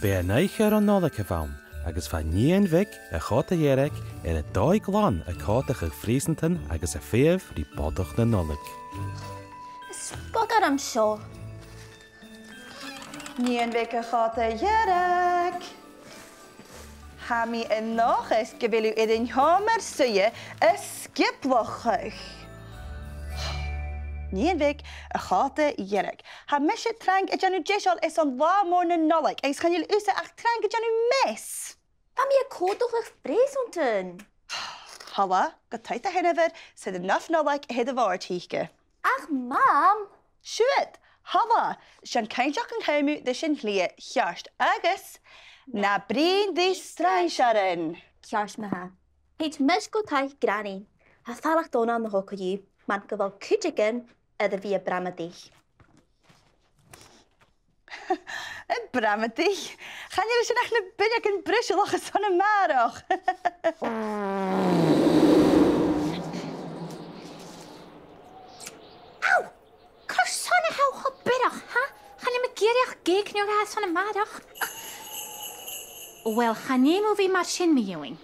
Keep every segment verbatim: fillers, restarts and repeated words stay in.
B' e an oidhche ro Nollaig a bh' ann, agus bha nighean bheag a' Chòta Dheirg air a dòigh glan a' còmhdachadh phreusantan agus a' feitheamh ri Bodach na Nollaig. Is bogadh orm seo. Nighean bheag a' Chòta Dheirg. Tha mi an dòchas gu bheil thu air an t-seòmar-suidhe a sgioblail. Nighean bheag a' Chòta Dheirg. Tha mise trang a' dèanamh deiseil airson latha mòr na Nollaig, agus chan eil thusa ach trang a' dèanamh meas. Tha mi a' còmhdachadh phreusantan. Thalla, gu toigh do sheanmhair, 's e an duff Nollaig a th' air a' bhòrd thuca. Ach Mam! Siuthad, thalla, 's e an cinnteach gun cùm thu ris an t-slighe, ceart, agus na bruidhinn ri strainsearan. Ceart ma-thà. Thèid mise gu taigh Granny. Tha fàileadh dona na thogaidh, mar gu bheil cuideigin air a bhith a' bramadaich. A' bramadaich? Chan eil sin ach na billeagan brisealach airson a-màireach. Au! Carson a tha thu cho biorach, ha? Chan eil mi ag iarraidh ach gèig no dhà airson a-màireach. Uill, chan fheum thu bhith mar sin, mi fhìn.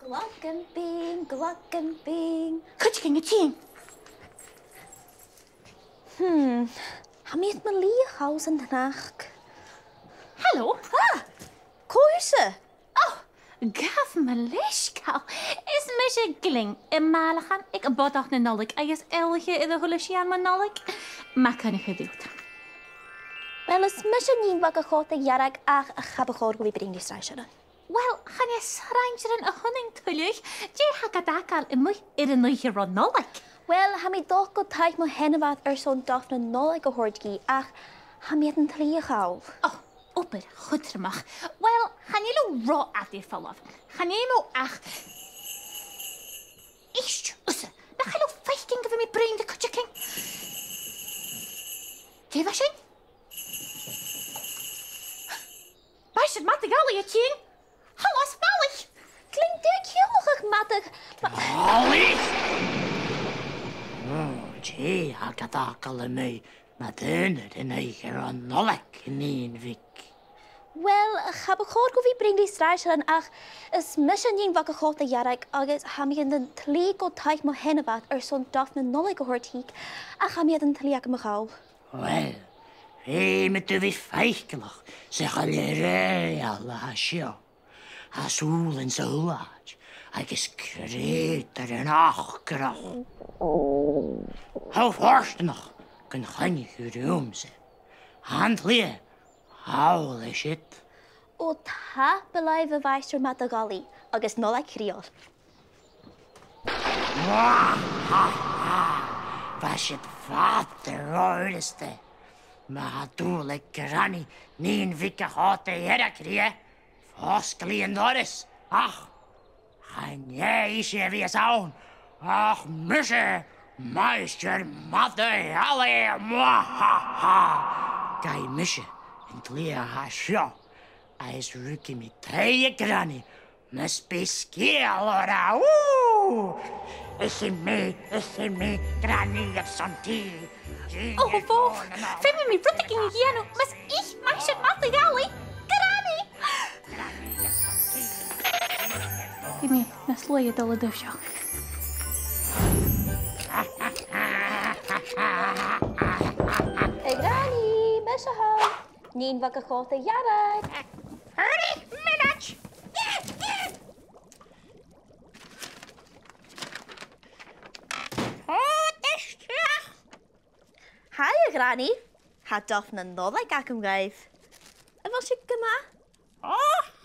Glagan binn, glagan binn. Cuideigin a' tighinn. Hmm. Tha mi air mo shlighe a chall san t-sneachd. Halò? Ah! Cò thusa? Oh, gabh mo leisgeul. Is mise Gling, am màileachan aig Bodach na Nollaig agus eòlaiche air a h-uile sìon mu Nollaig. Math coinneachadh riut. Uill, is mise Nighean Bhog a' Chòta Dheirg ach cha bu chòir dhomh a bhith bruidhinn ri strainsearan. Uill, chan e strainsearan a th' annainn tuilleadh. Dè tha gad fhàgail a-muigh air an oidhche ro Nollaig? Uill, tha mi dol gu taigh mo sheanmhair airson duff na Nollaig a thoirt dhi, ach tha mi air an t-slighe a chall. Oh, obair chudromach. Uill, chan eil thu ro fhada air falbh. Chan fheum thu ach... Èist thusa, nach eil thu a' faicinn gu bheil mi a' bruidhinn ri cuideigin? Dè bha sin? Bha sinn, Madadh-allaidh a' tighinn. Halò, a Mhalaich! Gling, dè tha a' ciallachadh, Madadh... Ma- Mhalaich! Ò, dè tha gad fhàgail a-muigh nad aonar an oidhche ro Nollaig, a nighean bhig? Uill, cha bu chòir dhomh a bhith bruidhinn ri strainsearan ach is mise Nighean Bhog a' Chòta Dheirg agus tha mi air an t-slighe gu taigh mo sheanmhair airson duff na Nollaig a thoirt thuca, ach tha mi air an t-slighe agam a chall. Uill, feumaidh tu bhith faiceallach sa choille reul a tha seo. Tha sùilean sa h-uile àite agus creutairean acrach. Tha thu fortanach gun choinnich thu riumsa. Tha an t-slighe thall an siud. Ò, tapadh leibh, a Mhaighstir Madadh-allaidh, agus Nollaig Chridheil. Mwahaha! Bha siud fada ro fhurasta. Ma tha dùil aig Granny Nighean Bhig a' Chòta Dheirg rithe, fosgailidh i an doras, ach chan e ise a bhios ann, ach mise, Maighstir Madadh-allaidh, mwahaha! Gabhaidh mise an t-slighe a tha seo, agus ruigidh mi taigh Granny mus bi sgeul oirre, ù! Is i mi, is i mi, Granny airson tì. Ò, bhò, feumaidh mi rudeigin a dhèanamh, mus ith Maighstir Madadh-allaidh Granny! Bidh mi nas luaithe a' dol an taobh seo. A Granny, mise a th' ann. Nighean Bhog a' Chòta Dheirg. Ruith mionaid! Ò, a-steach! Haidh, a Ghranny. Tha duff na Nollaig agam dhuibh. A bheil sibh gu math? Ò,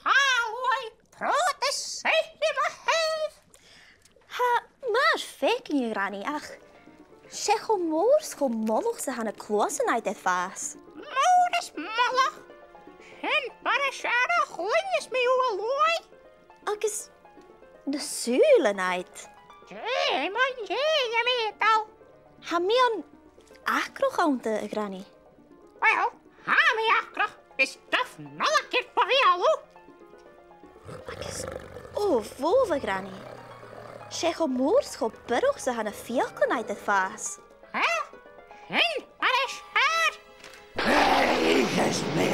tha, a luaidh, trobhad is soithidh, a thaobh. Tha mi air faicinn, a Ghranny, ach 's e cho mòr 's cho molach 's a tha na cluasan agad air fàs. Mòr is molach? Sin barrachd air a chluinneas mi thu, a luaidh. Agus na sùilean agad. Dè mun deidhinn a bheil thu a' dol? Tha mi ann acrach annta, a Ghranny. Uill, tha mi acrach, is duff Nollaig air do bheulaibh. Agus, ò, bhò, a Ghranny. 'S e cho mòr 's cho biorach 's a tha na fiaclan agad air fàs. Uill, sin barrachd air. Agus mi.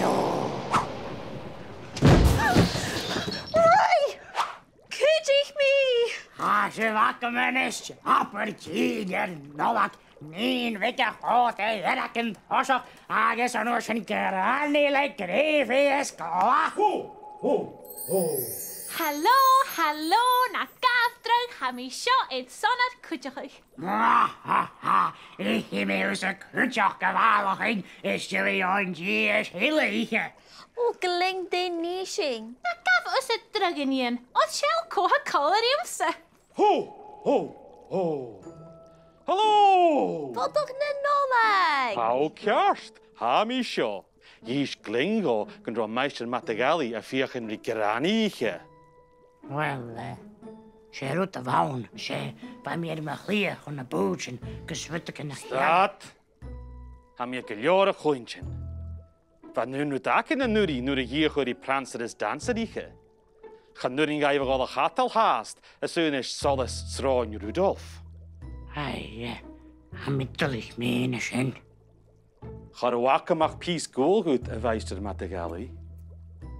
Agam a-nis, abair tìde air Nollaig, nighean bheag a' chòta, earraich an toiseach, agus an uair sin Granny le grèim is glè. Ho, ho, ho. Halò, halò, na gabh dragh, tha mi seo airson ur cuideachadh. Ha, ha, ha, ithidh mi thusa cuideachd, a bhalachain, is dòigh an dithis uile oidhche. Ò, glè mhath, nì sinn. Na gabh thusa dragh, a nighean, oir seall cò tha còmhla riumsa. Ho, ho, ho. Halò! Bodach na Nollaig! Tha thu ceart, tha mi seo. Dh'inns Glenn dhomh gun robh Maighstir Madadh-allaidh a' feuchainn ri Granny ithe. Uill, eh, 's e rud a bh' ann, 's e, bha mi air mo chliath chun na bùithtean gus rudeigin a cheannach. Stad! Tha mi aig gu leòr a chluinntinn. Bha an aon rud againn an-uiridh nuair a dh'fheuch thu ri Prancer is Dancer ithe. Chan urrainn dhaibh a dhol a chadal fhathast às aonais solas sròin Rudolph. Aidh, eh, tha mi duilich mu dheidhinn sin. Cha robh agam ach pìos guail dhut, a Mhaighstir Madadh-allaidh.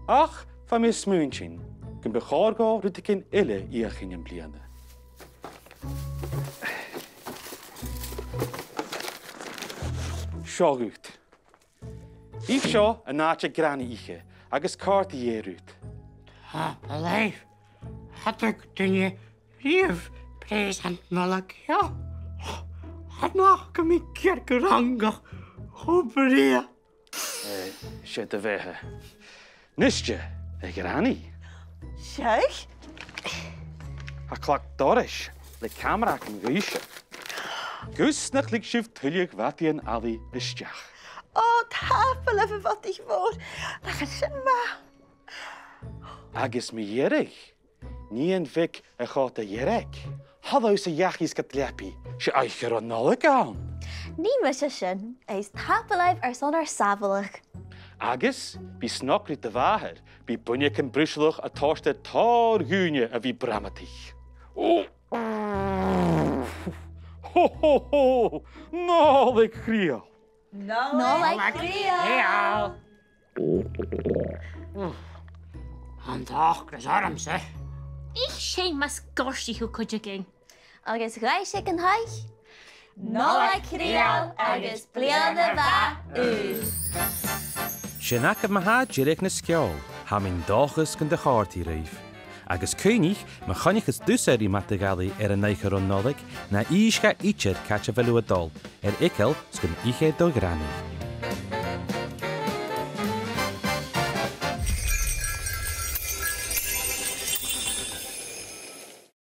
Ach bha mi a' smaointinn gum bu chòir dhomh rudeigin eile fheuchainn am-bliadhna. Seo dhut. Bidh seo an àite Granny ithe agus còrdaidh e riut. Tapadh leibh. Cha tug duine riamh preusan Nollaig dhomh. Chan fhaca mi cearc gu rangach cho brèagha. Eh, 's e do bheatha. Nise, a Ghranny. Seadh? Tha clag dorais le camara agam dhuibhse. Gus nach leig sibh tuilleadh madaidhean-allaidh a-steach. Ò, tapadh leibh, a bhodaich mhòr. Nach eil sin math. Agus mu dheireadh, nighean bheag a' chòta dhearg, thalla thusa dhachaigh 's gad leabaidh, 's e oidhche ro Nollaig a th' ann. Nì mise sin, agus tapadh leibh airson ur sàbhaladh. Agus bidh snog ri do mhàthair, bidh buinneagan brisealach a' toirt air tòrr dhaoine a bhith bramadaich. Ò! Ho, ho, ho! Nollaig Chridheil! Nollaig Chridheil! An t-acras ormsa. Ith sinn mus gòrdaich thu cuideigin. Agus gheibh sinn an taigh. Nollaig Chridheil agus Bliadhna Mhath Ùr. Sin agaibh ma-thà deireadh na sgeòil. Tha mi an dòchas gun do chòrd i ribh. Agus cuimhnich, ma choinnicheas tusa ri madadh-allaidh air an oidhche ro Nollaig, na innis dha idir càit a bheil thu a' dol, air eagal 's gun ith e do Ghranny.